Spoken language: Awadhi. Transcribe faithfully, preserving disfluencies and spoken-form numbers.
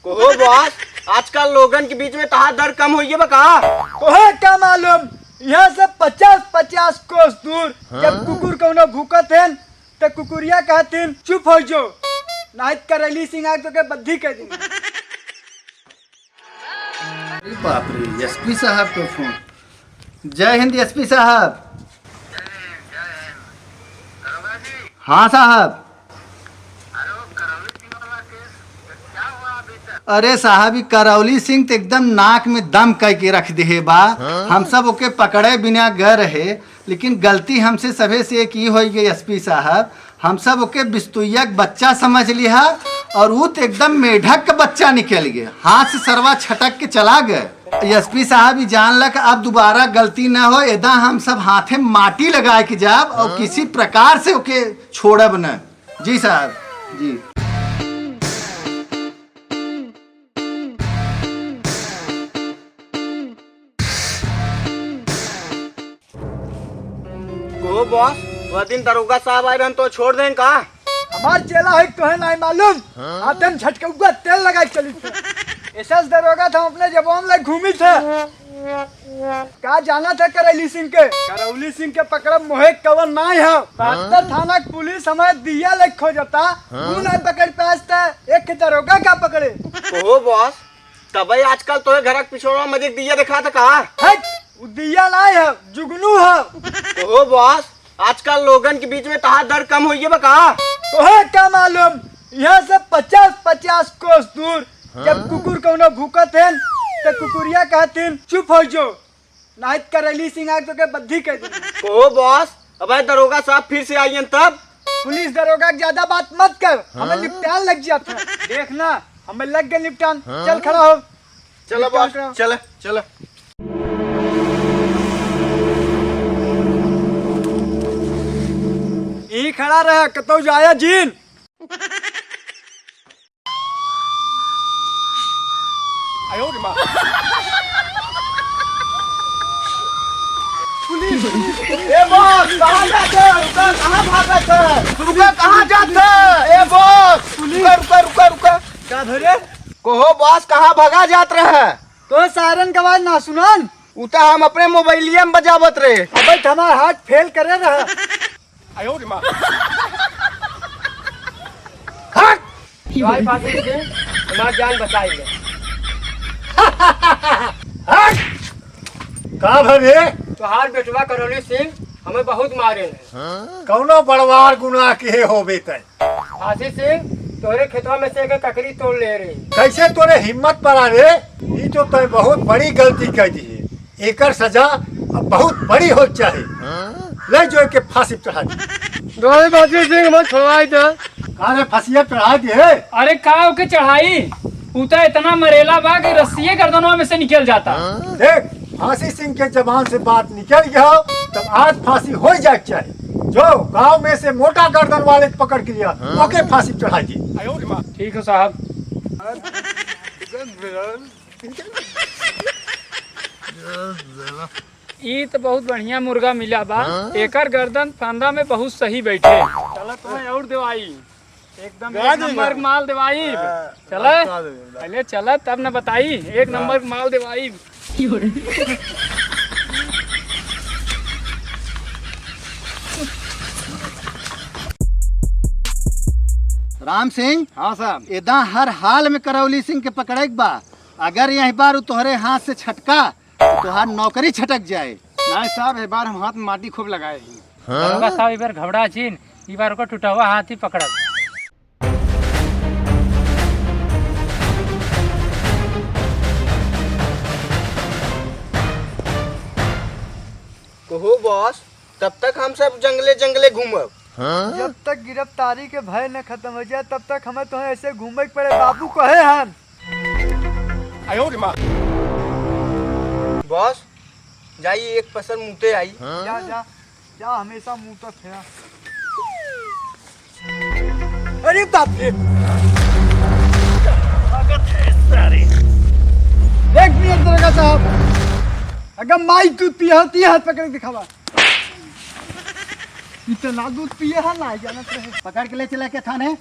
कहो बॉस, आजकल लोगन के बीच में तहार दर कम होइए बा का? तोहे का मालूम, यहाँ से पचास पचास कोस दूर जब कुकुर कौनो भूकत है, त कुकुरिया कहतिन, "चुप हो जो, नाहीं त करैली सिंह आके तोके बद्धी कर देंगे।" अरे बाप रे, एसपी साहब का फोन। जय हिंद एसपी साहब। हाँ साहब। अरे साहब, ई करौली सिंह त एकदम नाक में दम कइ के रख देहे बा। हम सब ओके पकड़े बिना गए रहे, लेकिन गलती हमसे सभे से एक ई होइ गई एसपी साहब, हम सब ओके बिस्तुइया के बच्चा समझ लिहा और ऊ त एकदम मेढक के बच्चा निकल गए। हाथ से सरवा छटक के चला गए। एसपी साहब, ई जान ल कि अब दोबारा गलती न हो, एदा हम सब हाथे माटी लगाए के जाब और किसी प्रकार से ओके छोड़ब न। जी साहब, जी। कहो बॉस, वह दिन दरोगा साहब आए रहन तो छोड़ देन का? हमार चेला है, तोहे नाहीं मालूम? हाथन झटकउआ तेल लगाइ चली थे। एसएस दरोगा था, अपने जबान ला घूमी थे। का जाना था करौली सिंह के? करौली सिंह के पकड़ब मोहे कवन नाहीं है। बहत्तर थाना के पुलिस हमारे दिया ले खोजता, तू नाहीं पकड़ पास त एक दरोगा का पकड़े? कहो बॉस, तबे आजकल तोहे घर के पिछोड़ा में एक दिया दिखा था का? हट, उ दिया नाहीं है, जुगनू है। कहो बॉस, आजकल लोगन के बीच में तहार दर कम होइए बा का? तोहे का मालूम, यहाँ से पचास पचास कोस दूर जब कुकुर कौनो भूकत है, त कुकुरिया कहतिन, "चुप हो जो, नाहीं त करैली सिंह आके तोके बद्धी कर देंगे।" कहो बॉस, अबे दरोगा साहब फिर से आइयन तब? पुलिस दरोगा के ज्यादा बात मत कर, हमें निपटान लग जात है। देख ना, हमें लग गए निपटान। चल खड़ा हो। चलो निपटान बॉस, कराओ। चल, चल। यहीं खड़ा रहे, कतौ जाया जीन। Police, police. ए बॉस, कहाँ जात है? रुका, कहाँ भागत है? रुका, कहाँ जात है? ए बॉस, पुलिस। रुका, रुका, रुका, रुका। का भरे? कहो बॉस, कहाँ भागा जात रहे? तो सायरन के आवाज ना सुनन? उ त हम अपने मोबाइलिया में बजावत रहे। अबे त हमार हार्ट फेल करे रहा। हट! भाई फांसी दे दे, हमार जान बचाई ले। हट! का भवे? तोहार बेटवा करौली सिंह हमें बहुत मारे हैं। कौनो बड़वार गुनाह किहे होबे तै? फांसी सिंह, तोहरे खेतवा में से एक ककरी तोड़ ले रही। कैसे तोरे हिम्मत पड़ा रे? ई तो तै बहुत बड़ी गलती कर दी है। एकर सजा अब बहुत बड़ी हो चाहे। ले जो एके फांसी पे चढ़ा दी। दोहे बाजी सिंह, हमें छोड़वाई दे। का रे, फांसिया पे चढ़ा दी है? अरे का ओके चढ़ाई? उ त इतना मरेला बा कि रस्सिये गर्दनवा में से निकल जाता। देख, फांसी सिंह के जबान से बात निकल गया हो, तब आज फांसी हो जाए के चाहे। जो गांव में से मोटा गर्दन वाले के पकड़ के लिया, ओके फांसी पे चढ़ा दी। ठीक हो साहब। ई त बहुत बढ़िया मुर्गा मिला बा। हाँ? एकर गर्दन फंदा में बहुत सही बैठे। चला तुम्हें और देवाई, एकदम एक नंबर माल देवाई। हाँ, चला, पहले चला तब न बताई, एक नंबर माल देवाई। राम सिंह। हाँ साहब। एदा हर हाल में करौली सिंह के पकड़े के बा। अगर यही बार उ तोहरे हाथ से छटका, तो तोहार नौकरी छटक जाए। नहीं साहब, ए बार हम हाथ में माटी खूब लगाए ही। दरोगा साहब, ई बार घबरा जिन, ई बार ओकर टुटवा हाथ ही पकड़ब। कहो बॉस, तब तक हम सब जंगले जंगले घूमब। जब तक गिरफ्तारी के भय न खत्म हो जाए, तब तक हमें तोहें ऐसे घूमे के पड़े, बाबू कहे हन। बॉस, जाई एक पसर मूते आई। जा, जा, जा, हमेशा मूतत है। अरे बाप रे। देख लिया दरोगा साहब, अगर माई दूध पिया होती है, हाथ पकड़ के दिखावा। इतना दूध पिया है, ना जानत रहे। पकड़ के ले चला के थाने।